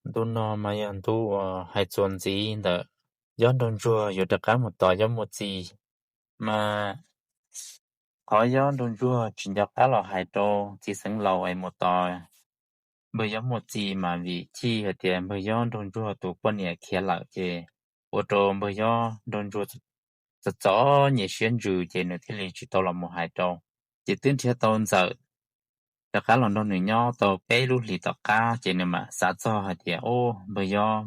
Ntu no mas yog ntu uas hais txuas ntxiv ntawm Yob Nraug Ntsuag yuav rov qab mus tos Yob Muaj Txiv. Mas qhov Yob Nraug Ntsuag tsis nco qab los hais rau txiv xeev laus es mus tos npawg Yob Muaj Txiv mas vim chij hais tias npawg Yob Nraug Ntsuag tus poj niam khiav lawm ces ua rau npawg Yob Nraug Ntsuag txom txom nyem siab ntsws ces nws thiaj li tsis tau los mus hais rau. Ces twb nrhiav tau Ntxawm rov qab los nrog nws nyob tau peb lub hlis tom qab ces nws mam xav txog hais tias, Ub, npawg Yob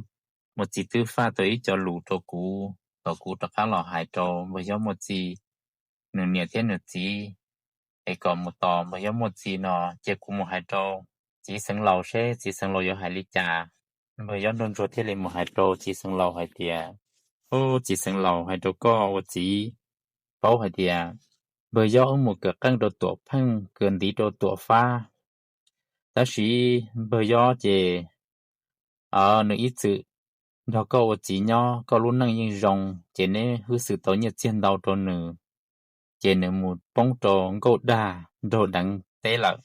Muaj Txiv twb faj tau ib co lus rau kuv kom kuv rov qab los hais rau npawg Yob Muaj Txiv nws niam thiab nws txiv es kom mus tos npawg Yob Muaj Txiv no, cia kuv mus hais rau txiv xeev laus seb txiv xeev laus yuav hais li cas. Npawg Yob Nraug Ntsuag thiaj li mus hais rau txiv xeev laus hais tias, Ub, txiv xeev laus, hais rau koj ua txiv paub hais tias npawg Yob wb mus kawm qeej rau Tuam Pheej, kawm ntiv rau Tuam Fab, tab sis npawg Yob ces nws ib txwm nrog koj ua txiv nyob, koj lub neej yeej zoo ces neb hwb xwm tau nyiaj txiag ntau rau nws, ces nws mus poob rau nkauj dag nraug deev teb lawm.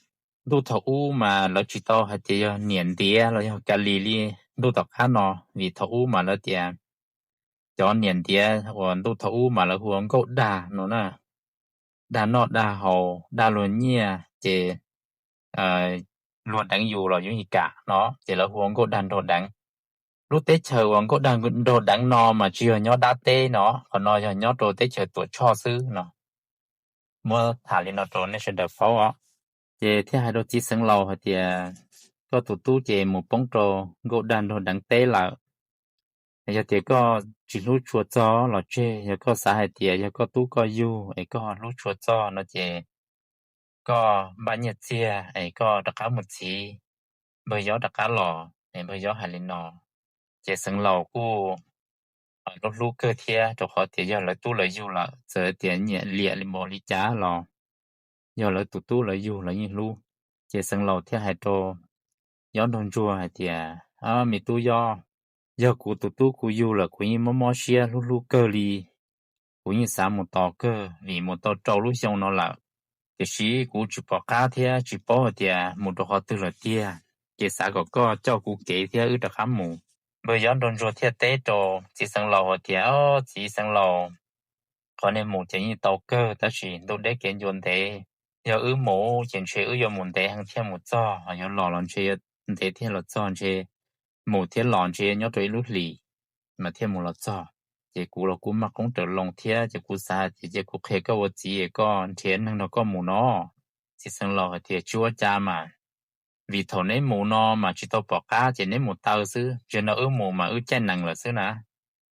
Ntuj thaum ub mas lawv tsis tau hais tias yog niam ntiav los yog ka lis li ntuj tom qab no, vim thaum ub mas lawv tias cov niam ntiav uas ntuj thaum ub mas lawv hu ua nkauj dag no na, dag noj dag haus dag luag nyiaj ces luag deev yus los yus yeej kam no ces lawv hu ua nkauj dag nraug deev. Lub teb chaws uas nkauj dag nraug deev no mas tsis yog nyob dab teb no, qhov no yog nyob rau teb chaws Tuam Tshoj xwb no. Muab tham li no rau nej sawv daws paub os. Ces thiaj hais rau txiv xeev laus hais tias, Koj tus tub ces mus poob rau nkauj dag nraug deev teb lawm. Yog tias koj tsis hlub tshua txog los tseg, yog koj xav hais tias yog koj tub koj yug es koj hlub tshua txog no ces koj npaj nyiaj txiag es koj rov qab mus txhiv npawg Yob rov qab los es npawg Yob hais li no. Ces xeev laus kuj hlub hlub kawg thiab, rau qhov tias yog lawv tub lawv yug lawm, txawm tias nyiam liam li npaum li cas los yog lawv tus tub lawv yug lawv yeej hlub. Ces xeev laus thiaj hais rau Yob Nraug Ntsuag hais tias, Me tub Yob, yog kuv tus tub kuv yug lawm kuv yeej mob mob siab hlub hlub kawg li, kuv yeej xav mus tos kawg vim mus tau rau lub xyoo no lawm, tiam sis kuv tsis pom qab thiab tsis paub hais tias mus rau qhov twg lawm tiag, ces xav kom koj coj kuv kev thiab wb rov qab mus. Npawg Yob Nraug Ntsuag thiaj teb rau txiv xeev laus hais tias, Txiv xeev laus, qhov nej mus ces yeej tau kawg tab sis ntuj deb kev ncua ntev, yog wb mus ces ntshe wb yuav mus ntev heev thiaj mus txog, yuav los los ntshe yuav ntev thiaj los txog, ntshe mus thiab los ntshe nyob rau ib lub hlis mas thiaj mus los txog. Ces kuv los kuj maj qoob raws loo thiab ces kuv xav hais tias cia kuv qhia koj ua txiv es koj nrhiav neeg nrog koj mus no. Txiv xeev laus hais tias, Tsis ua cas mas, vim thaum neb mus no mas tsis tau pom qab ces neb mus taw xwb, zaum no wb mus mas wb caij nees lawm xwb na.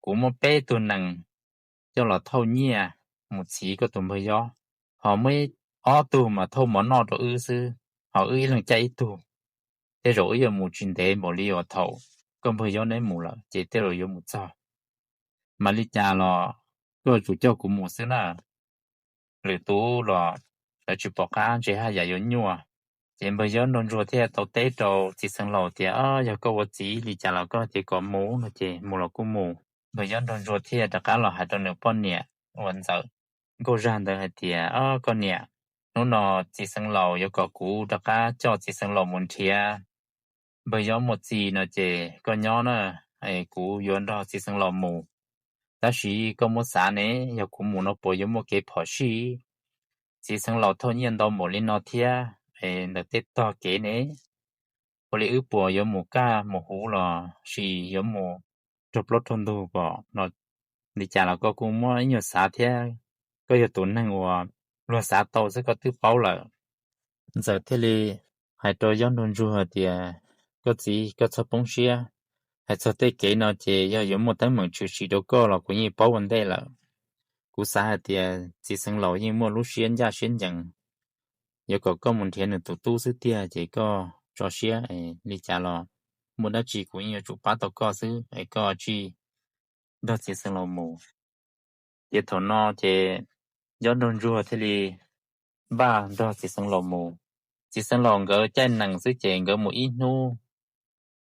Kuv muaj peb tug nees coj los thauj nyiaj mus txhiv koj tus npawg Yob, ho muaj ib ob tug mas thauj mov noj rau wb xwb, ho wb ib leeg caij ib tug. Tej zaum wb yuav mus tsis ntev npaum li uas thaum koj npawg Yob neb mus lawm ces tej zaum yuav mus txog. Mas li cas los koj yuav tsum coj kuv mus xwb na. Lwm tus los lawv tsis pom qab ntshe haj yam yuav nyuaj. Ces npawg Yob Nraug Ntsuag thiaj tau teb rau txiv xeev laus tias, Yog koj ua txiv li cas los koj hais tias kom mus no ces mus los kuj mus. Npawg Yob Nraug Ntsuag thiaj rov qab los hais rau nws poj niam uas ntxawm nkauj zag ntawd hais tias, Koj niam, hnub no txiv xeev laus yuav kom kuv rov qab coj txiv xeev laus mus nrhiav npawg Yob Muaj Txiv no ces koj nyob na, kuv yuav nrog txiv xeev laus mus. Tab sis koj muab xav ne, yog kuv mus no puas yuav muaj kev phom sij? Txiv xeev laus thauj nyiaj ntau npaum li no thiab, ntawm tej tog kev ne, ua li wb puas yuav mus kaj mus huv los sis yuav mus raug plaub raug ntug pom no? Li cas los koj kuj muab ib nyuag xav thiab, koj yog tus neeg uas luag xav tau xwb koj twb paub lawm. Ntxawm thiaj li hais rau Yob Nraug Ntsuag tias, Koj txiv, koj txhob poob siab. Hais txog tej kev no ces yog yuav muaj teeb meem tshwm sim rau koj los kuv yeej paub ua ntej lawm. Kuv xav hais tias txiv xeev laus yeej muaj lub siab ncaj siab ncees, yuav kom koj mus nrhiav nws tus tub xwb tiag ces koj tso siab, li cas los muaj dab tsi kuv yeej yuav tsum pab tau koj xwb es koj tsij nrog txiv xeev laus mus. Ces thaum no ces Yob Nraug Ntsuag thiaj li npaj nrog txiv xeev laus mus. Txiv xeev laus nkawd caij nees xwb ces nkawd mus ib hnub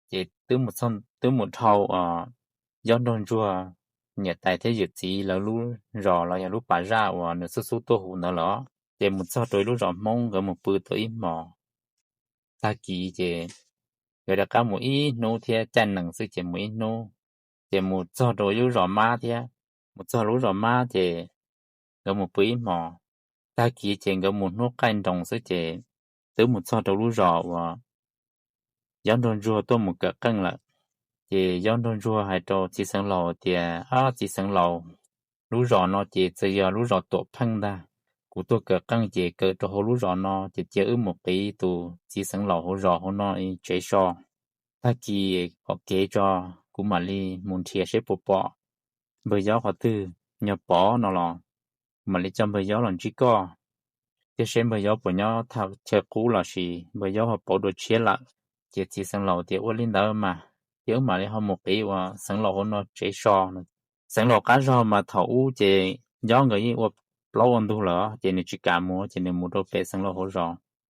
ces twb mus dhau Yob Nraug Ntsuag niam tais thiab yawm txiv lawv lub zos los yog lub pas zaj uas nws xub xub tuaj hu ntawd los. Ces mus txog rau ib lub zos Hmoob, nkawd mus pw tau ib hmos. Tag kis ces nkawd rov qab mus ib hnub thiab, caij nees xwb ces mus ib hnub, ces mus txog rau lub zos mab thiab. Mus txog lub zos mab ces nkawd mus pw ib hmos. Tag kis ces nkawd mus hnub qaij nroos xwb ces twb mus txog rau lub zos uas Yob Nraug Ntsuag tuaj mus kawm qeej lawm. Ces Yob Nraug Ntsuag hais rau txiv xeev laus tias, Ab, txiv xeev laus, lub zos no ces txawm yog lub zos Tuam Pheej ntag. Kuv tuaj kawm qeej ces kawm rau hauv lub zos no, ces cia wb mus qiv tus txiv xeev laus hauv zos hauv no tsev so. Tag kis pom kev tso, kuv mam li mus nrhiav seb puas pom npawg Yob qhov twg. Yog pom no los kuv mam li coj npawg Yob los ntsib koj, thiab seb npawg Yob puas nyob chaw qub los sis npawg Yob ho pauv dua tshiab lawm. Ces txiv xeev laus tias, Ua li ntawd mas, ces wb mam li ho mus qiv ua xeev laus hauv no tsev so. Xeev laus qab zog mas thaum ub ces Yob nkawd yeej ua plaub ua ntug lawm, ces nws tsis kam mus, ces nws mus rau pem xeev laus hauv zos.